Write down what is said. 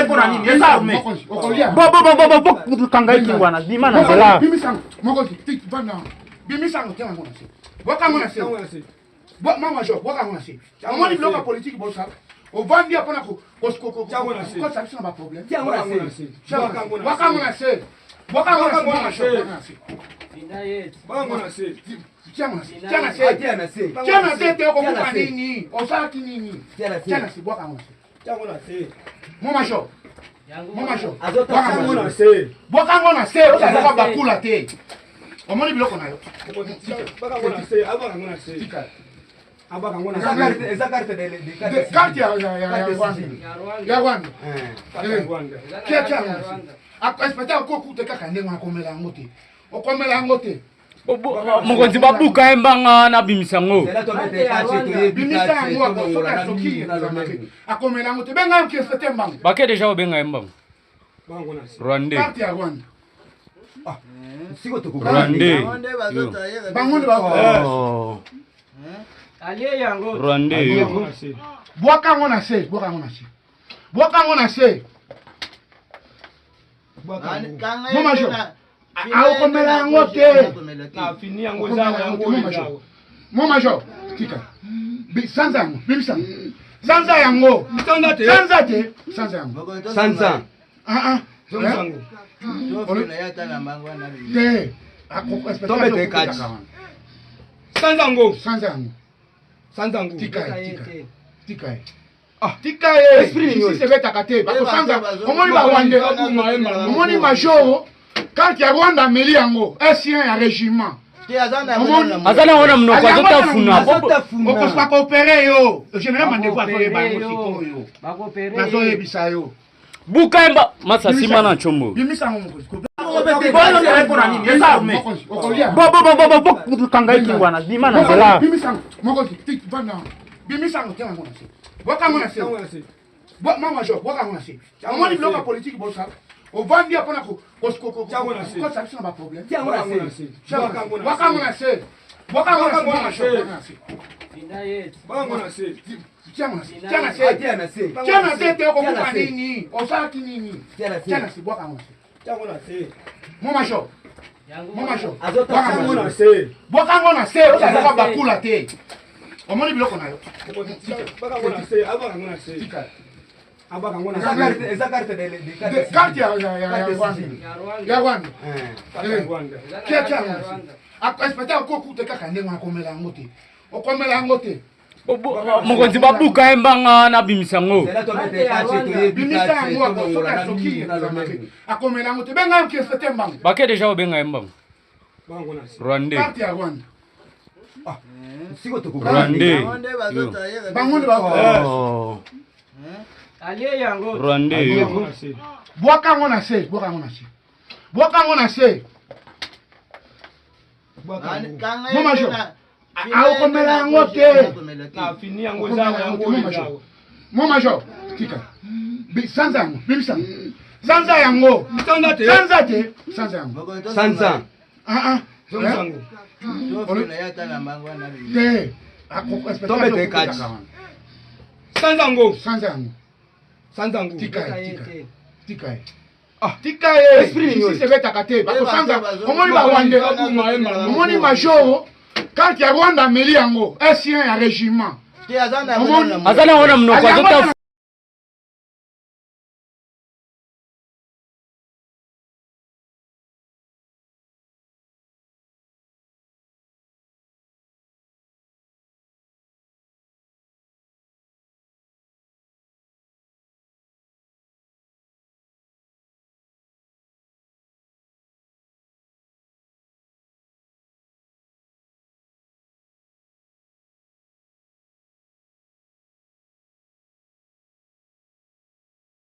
Mpona nini eza arme? Kanga ye kingo wana, bima na nzela. Bimisa yango, tia yango na se, bwaka yango na se. Mama major, bwaka yango na se. Omoni biloko ya politiki bosala, ovandi ya mpona kokotisa biso na baproblème. Bwaka yango na se, bwaka yango na se, mama major, bwaka na se. Tia yango na se, tia na se, tia na se te. Okokufa nini? Osalaki nini? Tia na se, bwaka yango na se. Mo major, mo major, bwaka yango na se. Ozalaka bakula te. Omoni biloko na yo. Tika. Carte ya Rwanda, ya Rwanda. Tia, tia yango na se. Inspecteur akokuta kaka ndenge wana. Akomela yango te, okomela yango te. Mokonzi, babuka ye mbanga, nabimisa yango. Bimisa yango. Soki asoki, akomela yango te. Benga yo inspecteur mbango. Bake deja obenga ye mbango, rwandais. Carte ya Rwanda. Rwandais. Bango nde. Rwandais yo. Bwaka yango na se, bwaka yango na se, bwaka yango na se. Mo major, aokomela yango te. Mo major, tika. Sanza yango, bimisa sanza yango. Sanza te, sanza yango. Sanza. Ah ah te. Tobete kati. Sanza yango. Sanza yango. Sanza yango. Tika ye, tika, tika ye, tika ye. Justice ebetaka te, bakosanza. Omoni barwandais, omoni major, carte ya Rwanda, ameli yango, S1 ya régiment. Aza nango na monoko, azotafuna. Okosuka koopérer yo. Général Mandevu azoyeba yango sikoyo, nazoyebisa yo. Buka ye mba masa, nsima na ncombo. Bimisa yango, mokonzi. Mpona nini eza arme? Kanga ye kingo wana, bima na nzela. Bimisa yango, mokonzi. Bimisa yango, tia yango na se, bwaka yango na se. Mama major, bwaka yango na se. Omoni biloko ya politiki bosala, ovandi ya mpona kokotisa biso na baproblème. Bwaka yango na se, bwaka yango na se, mama major, bwaka na se. Tia yango na se, tia na se, tia na se te. Okokufa nini? Osalaki nini? Tia na se, bwaka yango na se. Mo major, mo major, bwaka yango na se. Ozalaka bakula te. Omoni biloko na yo. Tika. Carte ya Rwanda, ya Rwanda. Tia, tia yango na se. Inspecteur akokuta kaka ndenge wana. Akomela yango te, okomela yango te. Mokonzi, babuka ye mbanga, nabimisa yango. Bimisa yango. Soki asoki, akomela yango te. Benga yo inspecteur mbango. Bake deja obenga ye mbango, rwandais. Carte ya Rwanda. Rwandais. Bango nde. Rwandais yo. Bwaka yango na se, bwaka yango na se, bwaka yango na se. Mo major, aokomela yango te. Mo major, tika. Sanza yango, bimisa sanza yango. Sanza te, sanza yango. Sanza. Ah ah te. Tobete kati. Sanza yango. Sanza yango. Sanza yango. Tika ye, tika, tika ye, tika ye. Justice ebetaka te, bakosanza. Omoni barwandais, omoni major, carte ya Rwanda, ameli yango, S1 ya régiment. Aza nango na monoko, azotafuna.